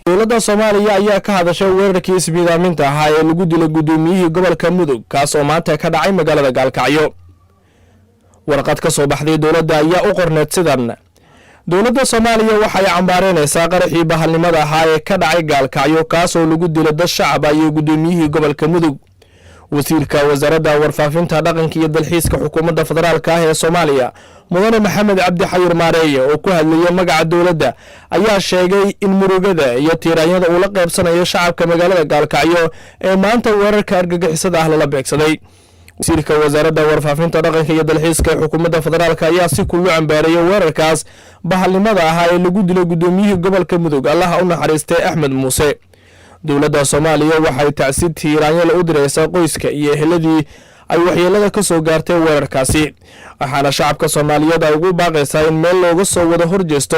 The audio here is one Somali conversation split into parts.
Dowladda Soomaaliya ayaa ka hadashay weerarkii ismiidaaminta ahaa ee lagu dilay guddoomiyihii gobolka Mudug, kaas oo maanta ka dhacay magaalada Gaalkacyo. Warqad ka soo baxday dowladda ayaa u qorneed sidan: Dowladda Soomaaliya waxay cambaareynaysaa qaraxii bahalnimada ahaa ee ka dhacay Gaalkacyo, kaas oo lagu dilay dad shacab ah iyo guddoomiyihii gobolka Mudug. Wasiirka Wasaaradda Warfaafinta, Dhaqanka iyo Dalxiiska Xukuumadda Federaalka ah ee Soomaaliya, Mudane Maxamed Cabdi Xayir Maareeye, oo ku hadlayay magaca dowladda, ayaa sheegay in murugada iyo tiiraanyada uu la qaybsanayo shacabka magaalada Gaalkacyo ee maanta weerarka argagixisada ah lala beegsaday. Wasiirka Wasaaradda Warfaafinta, Dhaqanka iyo Dalxiiska ee Xukuumadda Federaalka ayaa si kullu cambaareeyay weerarkaas bahalnimada ahaa ee lagu dilay guddoomiyihii gobolka Mudug, Allaha u naxariistay, Axmed Muuse. Dowladda Soomaaliya waxay tacsi tiiraanyala u diraysaa qoyska iyo eheladii ay waxyeelada ka soo gaartay weerarkaasi, waxaana shacabka Soomaaliyeed ay ugu baaqaysaa in meel looga soo wada horjeesto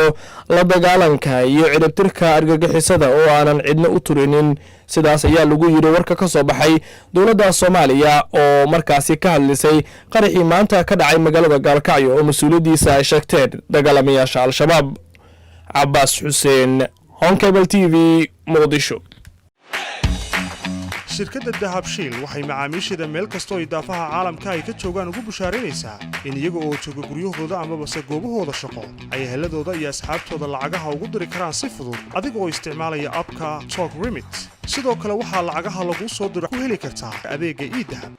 la dagaalanka iyo ciribtirka argagixisada oo aanan cidna u turinin. Sidaas ayaa lagu yidhi warka ka soo baxay dowladda Soomaaliya oo markaasi ka hadlisay qaraxii maanta ka dhacay magaalada Gaalkacyo oo mas-uuliyaddiisa ay sheegteen dagaalamayaasha Al-Shabaab. Cabaas Xuseen, Horn Cable TV, Muqdisho. Shirkadda Dahabshiil waxay macaamiisheeda meel kastoo idaafaha caalamka ay ka joogaan ugu bushaaraynaysaa in iyaga oo jooga guryahooda amabase goobahooda shaqo ay eheladooda iyo asxaabtooda lacagaha ugu diri karaan si fudud adiga oo isticmaalaya app-ka Talk Remit. Sidoo kale, waxaa lacagaha laguu soo diro ku heli kartaa adeegga eDahab.